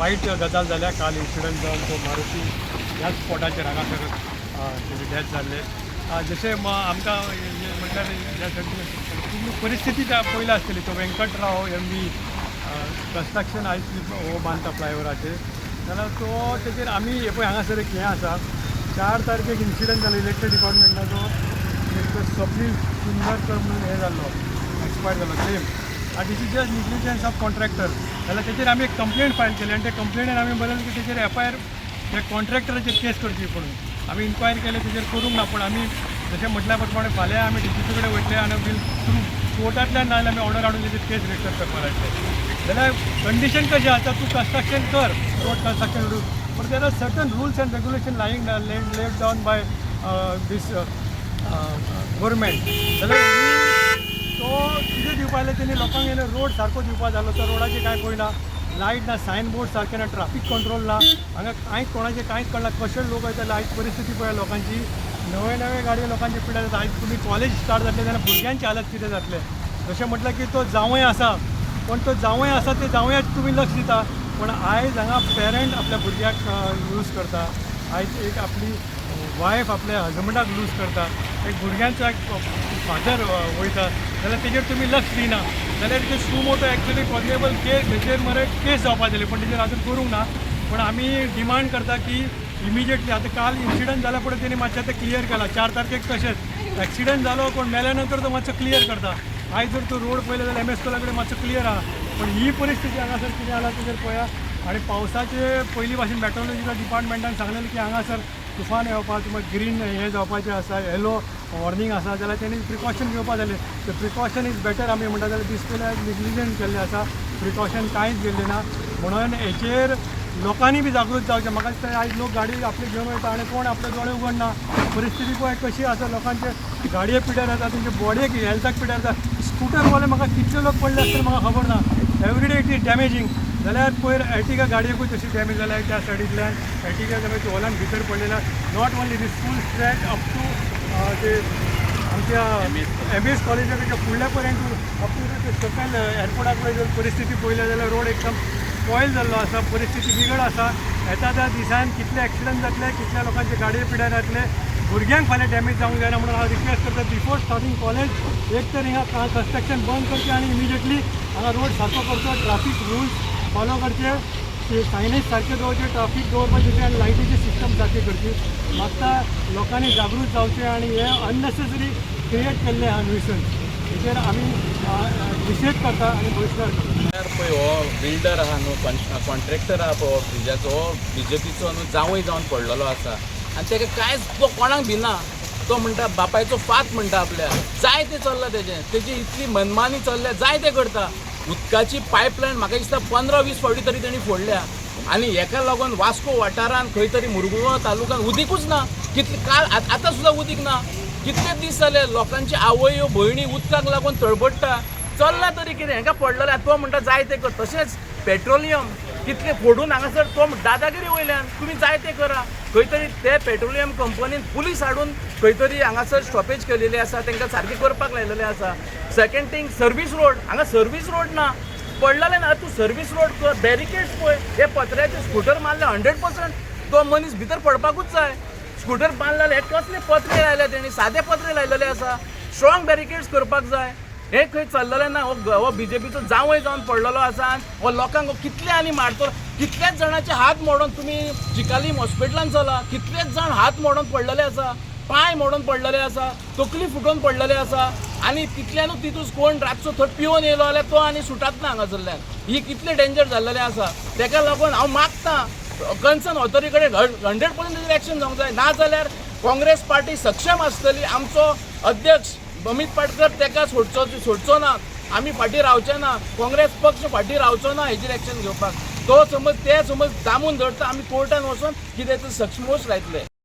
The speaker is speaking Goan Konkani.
वायट गजाल जाल्या. काल इन्सिडंट जावन तो मारुती ह्याच स्पॉटाचेर हांगासर तेजी डेथ जाल्ले. जशें आमकां म्हटल्यार ह्या सायडीन परिस्थिती त्या पयल्या आसतली. तो व्यंकटराव एम व्ही कन्स्ट्रक्शन आयज हो बांदता फ्लायओवराचेर, जाल्यार तो तेजेर आमी हे पळय हांगासर एक हें आसा. 4 तारखेक इन्सिडंट जालो. इलेक्ट्रीक डिपार्टमेंटाचो मिस्टर स्वप्नील सुंदरकर म्हणून हे जाल्लो, एक्सपायर जालो सेम. आनी this is just negligence of contractor. जाल्यार तेजेर आमी एक कंप्लेंट फायल केली आनी त्या कंप्लेनीन आमी बरयलें की तेजेर एफआयआर, त्या कॉन्ट्रॅक्टराचेर केस करची म्हणून. आमी इन्क्वायरी केली, तेजेर करूंक ना. पूण आमी जशें म्हटल्या प्रमाणे फाल्यां आमी डीजीपी कडेन वयतले आनी बील थ्रू कोर्टांतल्यान नाजाल्यार आमी ऑर्डर हाडून तेजेर केस रजिस्टर करपाक लायतले. जाल्यार कंडिशन कशी आसा, तूं कन्स्ट्रक्शन कर, रोड कन्स्ट्रक्शन करूं, but there are certain rules and regulation lying laid down by this government. जाल्यार तो कितें दिवपा जाय तेणी लोकांक येयले रोड सारको दिवपा जालो. तर रोडाचें कांय पळयना, लायट ना, सायन बोर्ड सारकें ना, ट्राफीक कंट्रोल ना. हांगा कांयच कोणाचें कांयच कळना. कशे लोक वयता? आयज परिस्थिती पळय लोकांची. नवे नवे गाडये लोकांचे पिड्यार जाता. आयज तुमी कॉलेज स्टार्ट जातलें जाल्यार भुरग्यांची हालत कितें जातलें? जशें म्हटलें की तो जांवय आसा, पण तो जांवय आसा, ते जांवयाक तुमी लक्ष दिता, पण आयज हांगा पेरंट आपल्या भुरग्याक लूज करता. आयज एक आपली वायफ आपल्या हजबंडाक लूज करता. एक भुरग्यांचो एक फादर वयता जाल्यार तेजेर तुमी लक्ष दिना. जाल्यार ते suo motu actually cognizable case, तेजेर मरे केस जावपा जाली, पण तेजेर आजून करूंक ना. पण आमी डिमांड करता की इमिजिएटली आतां काल इन्सिडंट जाल्या फुडें तेणी मातशें आतां क्लियर केला. 4 तारखेक तशेंच एक्सिडंट जालो, कोण मेल्या नंतर तो मातसो क्लियर करता. आयज जर तूं रोड पळयलो जाल्यार एम एस स्कुला कडेन मातसो क्लियर आहा, पण ही परिस्थिती हांगासर कितें जाला तेजेर पळया. आनी पावसाचे पयलीं भाशेन मेट्रोलॉजिकल डिपार्टमेंटान सांगलेलें की हांगासर तुफान येवपा, तुमकां ग्रीन हें जावपाचें आसा, येलो वॉर्निंग आसा, जाल्यार तेणी प्रिकॉशन घेवपा जालें. The precaution is better आमी म्हणटा. जाल्यार दीस पयले निग्लिजंट केल्लें आसा, प्रिकॉशन कांयच घेतलें ना. म्हणून हेचेर लोकांनी बी जागृत जावचें. म्हाका दिसता आयज लोक गाडी आपली घेवन वयता आनी कोण आपले दोळे उगडना. परिस्थिती पळय कशी आसा. लोकांचे गाडये पिड्यार जाता, तेंचे बॉडयेक हेल्थाक पिड्यार जाता. स्कुटरवाले म्हाका कितले लोक पडले आसतले म्हाका खबर ना. Every day it is damaging. जाल्यार पयर एर्टिगा गाडयेकूय तशी डॅमेज जाल्या. त्या सायडींतल्यान एर्टिगा जाल्यार हॉलान भितर पडलेल्या. Not only this, full stretch up to ते आमच्या एम एस कॉलेजा फुडल्या पर्यंत, अप टू सकयल एअरपोर्टा कडेन जर परिस्थिती पळयल्या जाल्यार रोड एकदम स्पॉयल जाल्लो आसा. परिस्थिती बिगड आसा. येता त्या दिसान कितले एक्सिडंट जातले, कितल्या लोकांचे गाडये पिड्यार जातले, भुरग्यांक फाल्यां डॅमेज जावंक जायना म्हणून हांव रिक्वेस्ट करता, बिफोर स्टार्टींग कॉलेज एक तर हिंगा कन्स्ट्रक्शन बंद करचें आनी इमिजिएटली हांगा रोड सारको करचो, ट्राफीक रुल्स फॉलो करचे, सायनेज सारके दवरचे, ट्राफीक दवरपाचे आनी लायटीची सिस्टम सारकी करची. मागता लोकांनी जागृत जावचें आनी हे अननेसेसरी क्रिएट केल्ले आहा न्युसन्स, हेचेर आमी निशेध करता आनी बहिश्कार करता. म्हळ्यार पळय, हो बिल्डर आहा न्हू, कॉन्ट्रॅक्टर आहा पळय, हो ब्रिजाचो, हो बीजेपीचो न्हू जावंय जावन पडलेलो आसा. आनी तेका कांयच, तो कोणाक भिना. तो म्हणटा बापायचो फात म्हणटा आपल्या. जाय तें चल्लां तेजें, तेजी इतली मनमानी चल्ल्या, जाय तें करता. उदकाची पायपलायन म्हाका दिसता 15-20 फावटी तरी तेणी फोडल्या. आनी हेका लागून वास्को वाठारान खंय तरी मुरगांव तालुक्यान उदीकूच ना. कितले काल आतां सुद्दां उदीक ना. कितले दीस जाले लोकांची आवयो भयणी उदकाक लागून तळपडटा. चल्लां तरी कितें हेंका पडलेलें? तो म्हणटा जाय तें कर. तशेंच पेट्रोलियम कितले फोडून हांगासर तो दादागिरी वयल्यान तुमी जाय तें करा. खंय तरी ते पेट्रोलियम कंपनीन पुलीस हाडून खंय तरी हांगासर स्टॉपेज केलेली आसा, तांकां सारकें करपाक लायलेलें आसा. Second thing, service road. हांगा सर्वीस रोड ना, पडलेलें ना. तूं सर्वीस रोड कर, बॅरिकेड्स पळय. हे पत्र्याचे स्कुटर मारले, 100% तो मनीस भितर पडपाकूच जाय. स्कुटर बांदलेले हे कसले पत्रे लायले तेणी? सादे पत्रे लायलेले आसा. स्ट्रॉंग बॅरिकेड्स करपाक जाय. हे खंय चल्लेलें ना. हो हो बीजेपीचो जांवय जावन पडलेलो आसा आनी हो लोकांक कितले आनी मारतलो? कितल्याच जाणांचे हात मोडून, तुमी चिकालीम हॉस्पिटलान चला, कितलेच जाण हात मोडून पडलेले आसा, पांय मोडून पडलेले आसा, तकली फुटून पडलेले आसा. आनी तितल्यानूच तितूच कोण रातचो थंय पिवन येयलो जाल्यार तो आनी सुटात ना हांगासरल्यान. ही कितले डेंजर जाल्लेलें आसा. तेका लागून हांव मागता कन्सर्न ऑथॉरिटी कडेन 100% तेजेर एक्शन जावंक जाय. ना जाल्यार काँग्रेस पार्टी सक्षम आसतली. आमचो अध्यक्ष अमित पाटकर तेका सोडचो सोडचो ना. आमी फाटीं रावचे ना. काँग्रेस पक्ष फाटीं रावचो ना हेजेर एक्शन घेवपाक. तो समज ते समज दामून धरता, आमी कोर्टान वचोन कितें ते सक्षमोच लायतले.